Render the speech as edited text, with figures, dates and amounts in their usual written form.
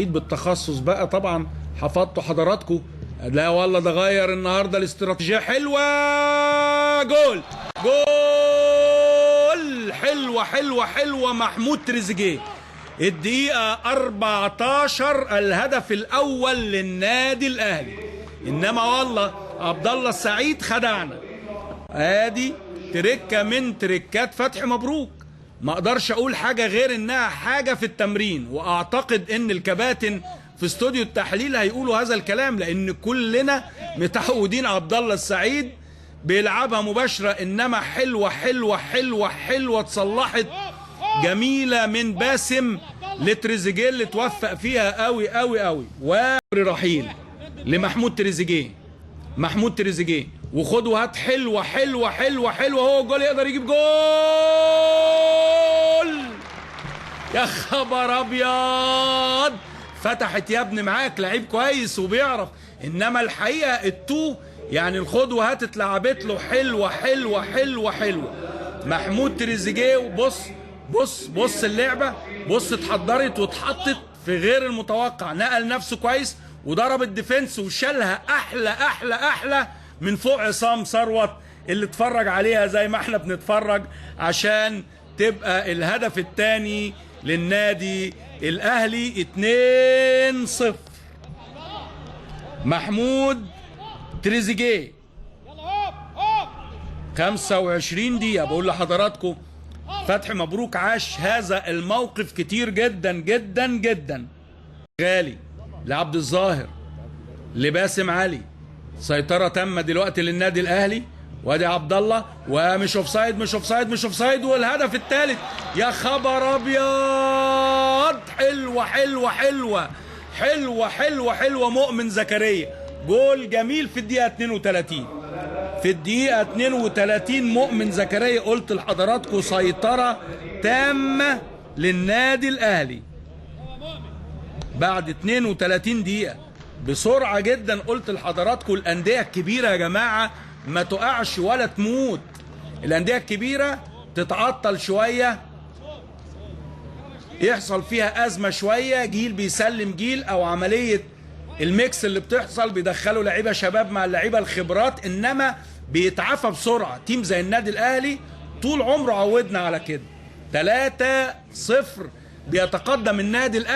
بالتخصص بقى طبعا حفظتوا حضراتكم. لا والله ده غير النهارده الاستراتيجية. حلوة، جول جول، حلوة حلوة حلوة، محمود تريزيجيه. الدقيقة 14 الهدف الاول للنادي الاهلي. انما والله عبد الله السعيد خدعنا. ادي تركه من تركات فتحي مبروك. ما اقدرش اقول حاجة غير انها حاجة في التمرين، واعتقد ان الكباتن في استوديو التحليل هيقولوا هذا الكلام، لان كلنا متعودين عبد الله السعيد بيلعبها مباشرة. انما حلوة حلوة حلوة حلوة، اتصلحت جميلة من باسم لتريزيجيه اللي توفق فيها قوي قوي قوي. ورحيل لمحمود تريزيجيه، محمود تريزيجيه وخد وهات. حلوة حلوة حلوة حلوة، هو الجول يقدر يجيب جول. يا خبر ابيض، فتحت يا ابني معاك لعيب كويس وبيعرف. انما الحقيقة التو يعني الخد وهات اتلعبت له حلوة حلوة حلوة حلوة. محمود تريزيجيه، وبص بص بص اللعبة، بص اتحضرت واتحطت في غير المتوقع، نقل نفسه كويس وضرب ال defense وشالها احلى احلى احلى من فوق عصام ثروت اللي اتفرج عليها زي ما احنا بنتفرج، عشان تبقى الهدف الثاني للنادي الاهلي 2-0. محمود تريزيجيه 25 دقيقة. بقول لحضراتكم فتحي مبروك عاش هذا الموقف كتير جدا جدا جدا. غالي لعبد الظاهر لباسم علي، سيطرة تامة دلوقتي للنادي الاهلي. وادي عبد الله، ومش offside مش offside مش offside، والهدف الثالث. يا خبر ابيض، حلوة حلوة حلوة حلوة حلوة حلوة، مؤمن زكريا، جول جميل في الدقيقة 32. في الدقيقة 32 مؤمن زكريا. قلت لحضراتكم سيطرة تامة للنادي الاهلي بعد 32 دقيقة بسرعة جدا. قلت لحضراتكم الأندية الكبيرة يا جماعة ما تقعش ولا تموت، الأندية الكبيرة تتعطل شوية، يحصل فيها أزمة شوية، جيل بيسلم جيل، أو عملية ال mix اللي بتحصل بيدخلوا لعيبة شباب مع اللعيبة الخبرات، إنما بيتعافى بسرعة. team زي النادي الأهلي طول عمره عودنا على كده. 3-0 بيتقدم النادي الأهلي.